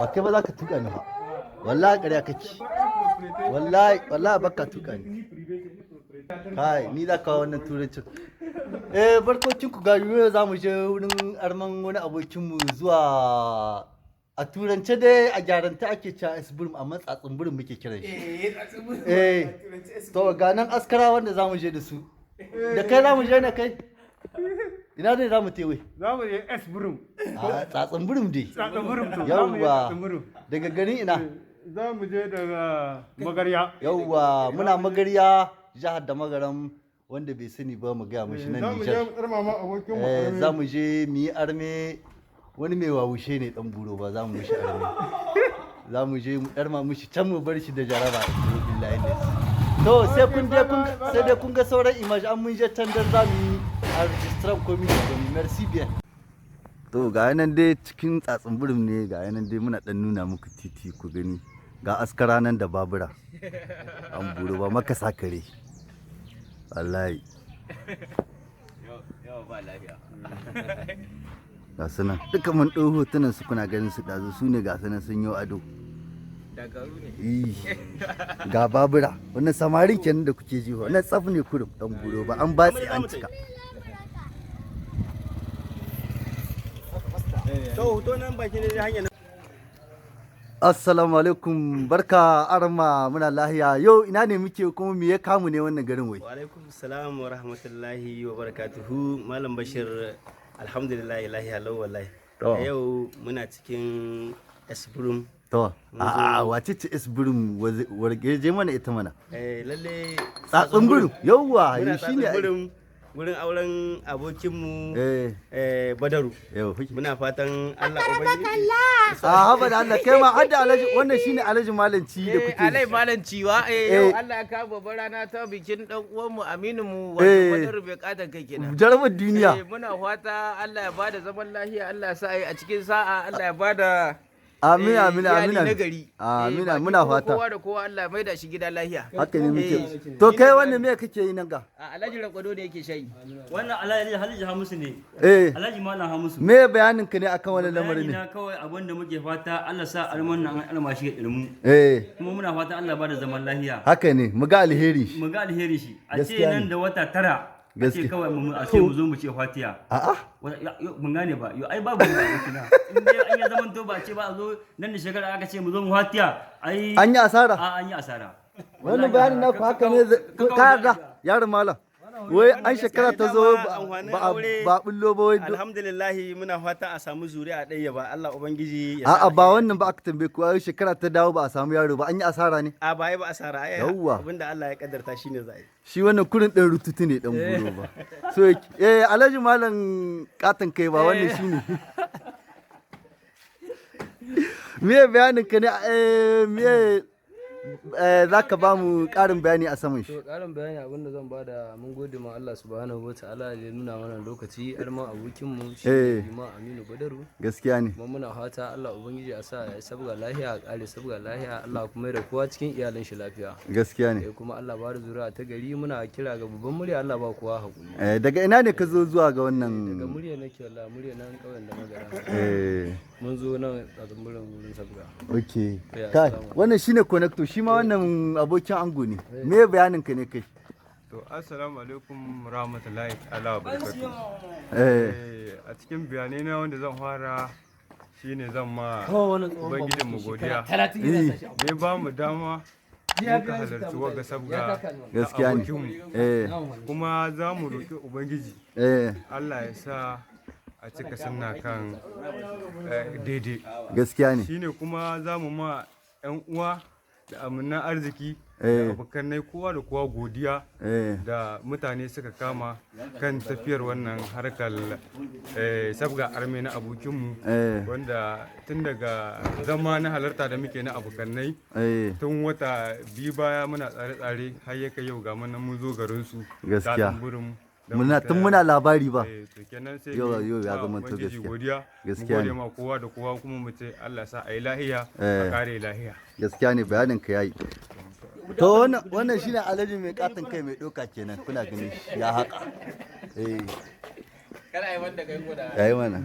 Ba kai ba za ka tuka ni fa. Wallahi ƙarya kake. Wallahi wallahi baka tuka ni. Kai, ni za ka wannan turancin. Eh, barkokin ku ga yau za mu je wurin arman wani abokinmu zuwa a turance dai a gyaranta ake cewa Esburum, amma Tsatsin Burum muke kiran shi. Eh, to ga nan askara wanda za mu je da su. Da kai za mu je ne kai? Ina dai za mu tewe? Za mu je Esburum. A Tsatsin Burum dai. Tsatsin Burum to. Za mu je Yawwa. Tsatsin Burum. Daga garin ina? Za mu je daga Magarya. Yawwa, muna Magarya, jihar da Magaram, wanda bai sani ba mu gaya mishi nan Za mu je Nijar. mu tsarma ma abokin mu. Eh, za mu je mu yi arme wani mai wawushe ne dan buro ba za mu mishi arme. Za mu je mu ɗarma mishi can mu bar shi da jaraba. Billahi ne. To sai kun dai kun sai dai kun ga sauran image an mun je can dan za mu yi enregistrer community domin merci bien. To ga nan dai cikin Tsatsin Burum ne, ga nan dai muna dan nuna muku titi ku gani. Ga askara nan da babura. An buro ba maka sakare. Wallahi. Yau ba lafiya. Ga su nan duka mun ɗau hotunan su kuna ganin su ɗazu, su ne ga su nan sun yi ado. Dakaru ne. Ih, ga babura wannan samarin kenan da kuke ji, wannan tsaf ne kurum dan buro ba an batse an cika. To hoto nan bakin da hanya. Assalamu alaikum, barka arma, muna lahiya. Yau ina ne muke kuma me ya kamu ne wannan garin wai? Wa alaikum salam wa rahmatullahi wa barakatuhu. Malam Bashir, alhamdulillah, lahiya lau wallahi. To. A yau muna cikin Esburum. To a wace ce Esburum? Wargeje mana ita mana. Eh, lalle Tsatsin Burum, yauwa. Muna shine Tsatsin ai. Burum wurin auren abokinmu Eh. Badaru. Yau. Muna fatan Allah ubangiji A haba da Allah, kai ma hadda alhaji, wannan shine alhaji malanci da kuke Alai malam ciwa, Eh. yau Allah ya kawo babbar rana ta bikin dan uwanmu aminin mu wato Badaru bai katan kai kenan. Jarabar duniya. Muna fata Allah ya bada zaman lafiya, Allah ya sa ai a cikin sa'a, Allah ya bada Amin, amin, iyali amin, amin. na gari. Amin, Baki muna fata. Kowa da kowa Allah ya maida shi gida lafiya. Haka ne muke. To kai wannan me kake yi nan ga? A Alhaji Rankwado ne yake shayi. Wannan Alhaji Hamisu ne. Eh. Alhaji Malam Hamisu. Me bayanin ka ne akan wannan lamarin ne? Bayani na kawai abin da muke fata, Allah sa alman nan an alma shi ga ilmu. Eh. Kuma muna fata Allah ba da zaman lafiya. Haka ne, mu ga alheri shi. Mu ga alheri shi. A ce Gaskiya ne. nan da wata 9. A ce Gaskiya. kawai mu a ce mu zo mu ce fatiya. A'a. Mun gane ba. Yo ai babu mu abokina. In dai an ya zaman to ba a ce ba a zo nan da shekara aka ce mu zo mu fatiya. Ai An yi asara. A an yi asara. Wannan bayanin naku haka ne, ka yarda yaron malam. Wai an shekara ta zo Dama amfanin ba aure, ba bullo ba wai. Alhamdulillah, muna fata a samu zuri'a ɗaya ba Allah ubangiji ya sa A'a, ba wannan ba aka tambaye ku, ai shekara ta dawo ba a samu yaro ba, an yi asara ne. A baya ba asara ai. Yawwa. Abinda Allah ya kaddarta shine za a yi. Shi wannan kurin ɗan rututu ne ɗan buro ba. So Alhaji Malam katan kai ba wannan shine. Me bayanin ka ne, me za ka ba mu ƙarin bayani a saman shi? To ƙarin bayani abinda zan bada, mun gode ma Allah subhanahu wa ta'ala da ya nuna mana lokaci arman abokinmu shi Liman Aminu Badaru. Gaskiya ne. Kuma muna fata Allah ubangiji a sa ya sabga lahiya, a ƙare sabga lahiya, Allah kuma ya da kowa cikin iyalin shi lafiya. Gaskiya ne. Kuma Allah ba da zuri'a ta gari, muna kira ga babban murya Allah ba kowa hakuri. Daga ina ne ka zo zuwa ga wannan? Daga murya nake wallahi, murya nan ƙauyen da Magara. Mun zo nan Tsatsin Burum wurin sabga. Okay. Ya, Kai, assalamu. wannan shine connector, shi ma wannan abokin ango ne. Me bayanin ka ne kai? To assalamu alaikum rahmatullahi ta'ala wa barakatuh. A cikin bayanai na wanda zan fara shine zan ma ubangijin mu godiya. Da ya ba mu dama muka halarci wagga sabga ta Gaskiya ne. abokinmu. Kuma za mu roƙi ubangiji Allah ya sa a cika sunna kan daidai. Gaskiya ne. Shine kuma za mu ma 'yan uwa da amanan arziki da abokanai kowa da kowa godiya da mutane suka kama kan tafiyar wannan harkar sabga arme na abokinmu, wanda tun daga zama na halarta da muke na abokanai tun wata 2 baya muna tsare-tsare har ya kai yau ga mun nan mun zo garinsu. Gaskiya. Tsatsin Burum don Muna mu tun muna labari ba. To kenan sai Yau mu yau ya ma zama to Ubangiji gaskiya. godiya, mu Gaskiya gode ne. ma kowa da kowa, kuma mu ce Allah sa a yi lahiya, a kare lahiya. Gaskiya ne, bayanin ka yayi. To wannan shine alhaji mai katin kai mai doka kenan, kuna ganin shi ya haka. Kana yi wanda kai ko da Yayi mana.